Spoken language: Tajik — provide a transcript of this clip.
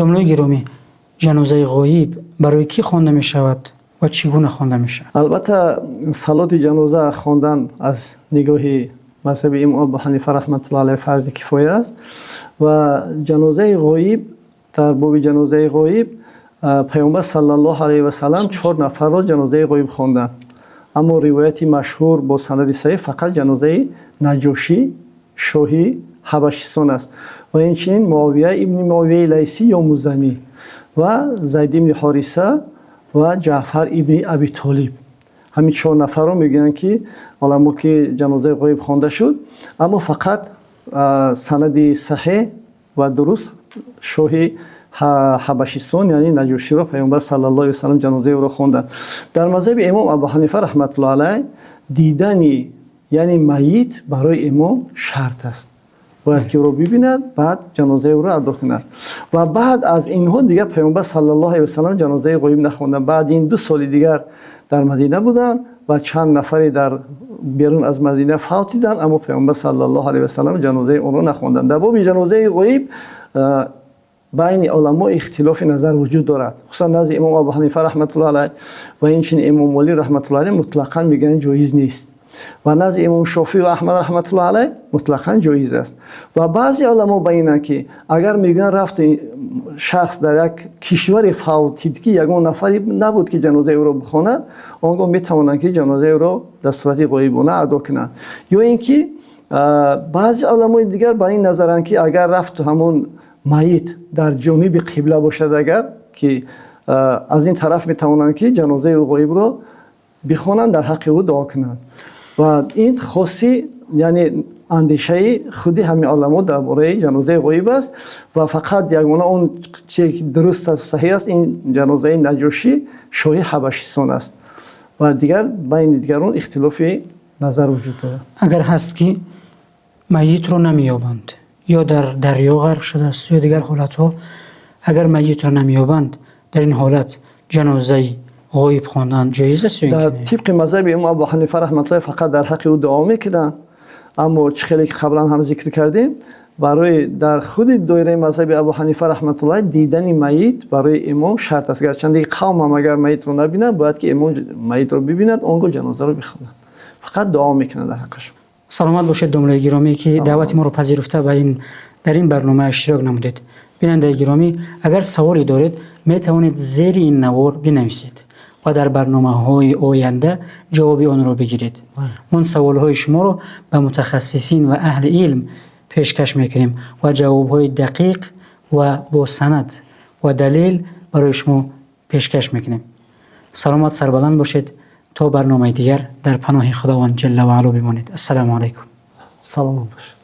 Домлои гиромӣ, ҷанозаи ғоиб барои кӣ хонда мешавад ва чӣ гуна хонда мешавад? Албатта, салоти ҷаноза хондан аз нигоҳи мазҳаби имом Абӯҳанифа раҳматуллоҳи алайҳи фарзи кифоя аст ва ҷанозаи ғоиб, дар боби ҷанозаи ғоиб, Паёмбар саллаллоҳу алайҳи васаллам чор нафарро ҷанозаи ғоиб хонданд. Аммо ривояти машҳур бо санади саҳеҳ фақат ҷанозаи Наҷошӣ, шоҳи Ҳабашистон аст ва инчунин Муовия ибни Муовияи Лайсӣ ё Музанӣ ва Зайд ибни Ҳориса ва Ҷаъфар ибни Абӣ Толиб. Ҳамин чор нафарро мегӯянд, ки уламо ки ҷанозаи ғоиб хонда шуд, аммо фақат санади саҳеҳ ва дуруст шоҳи Ҳабашистон, яъне Наҷоширо Паёмбар саллаллоҳу алайҳи васаллам ҷанозаи ӯро хонданд. Дар мазҳаби имом Абӯҳанифа раҳматуллоҳи алайҳи дидани, яъне майит, барои имом шарт аст. Бояд ки ӯро бибинад, баъд ҷанозаи ӯро адо кунад. Ва баъд аз инҳо дигар Паёмбар саллаллоҳу алайҳи васаллам ҷанозаи ғоиб нахонданд. Баъд ин 2 соли дигар дар Мадина буданд ва чанд нафаре дар берун аз Мадина фавтиданд, аммо Паёмбар саллаллоҳу алайҳи васаллам ҷанозаи онро нахонданд. Дар боби ҷанозаи ғоиб байни уламо ихтилофи назар вуҷуд дорад. Хусусан назди имом Абӯҳанифа раҳматуллоҳи алайҳ ва инчунин имом Молик раҳматуллоҳи алайҳ мутлақан мегӯянд, ҷоиз нест. Ва назди имом Шофеъ ва Аҳмад раҳматуллоҳи алайҳ мутлақан ҷоиз аст. Ва баъзе уламо ба инанд, ки агар мегӯянд, рафт шахс дар як кишваре фавтид, ки ягон нафаре набуд, ки ҷанозаи ӯро бихонад, он гоҳ метавонанд, ки ҷанозаи ӯро дар сурати ғоибона адо кунанд. Ё ин ки баъзе уламои дигар ба ин назаранд, ки агар рафту ҳамон майит дар ҷониби қибла бошад, агар ки аз ин тараф метавонанд, ки ҷанозаи ғоибро бихонанд, дар ҳаққи ӯ дуо кунанд. Ва ин хоси, яъне андешаи худи ҳамин уламо дар бораи ҷанозаи ғоиб аст. Ва фақат ягона он чизе ки дуруст аст, саҳеҳ аст, ин ҷанозаи Наҷошӣ, шоҳи Ҳабашистон аст ва дигар байни дигарон ихтилофи назар вуҷуд дорад. Агар ҳаст, ки майитро намеёбанд, ё дар дарё ғарқ шудааст, ё дигар ҳолатҳо, агар майитро намеёбанд, дар ин ҳолат ҷанозаи ғоиб хондан ҷоиз аст ё ин Дар ки не? Тибқи мазҳаби имом Абӯҳанифа раҳматуллоҳ фақат дар ҳаққи ӯ дуо мекунанд. Аммо чӣ хеле ки қаблан ҳам зикр кардем, барои дар худи доираи мазҳаби Абӯҳанифа раҳматуллоҳ дидани майит барои имом шарт аст. Гарчанде қавм ҳам агар майитро набинад, бояд ки имом майитро бибинад, он гоҳ ҷанозаро бихонад. Фақат дуо мекунад дар ҳаққашон. Саломат бошед, домлои гиромӣ, ки даъвати моро пазируфта ва ин дар ин барнома иштирок намудед. Бинандаи гиромӣ, агар саволе доред, метавонед зери ин навор бинависед ва дар барномаҳои оянда ҷавоби онро бигиред. Он саволҳои шуморо ба мутахассисин ва аҳли илм пешкаш мекунем ва ҷавобҳои дақиқ ва бо санад ва далел барои шумо пешкаш мекунем. Саломат, сарбаланд бошед. То барномаи дигар дар паноҳи Худованд ҷалла ва аъло бимонед. Ассалому алайкум. Саломат бошед.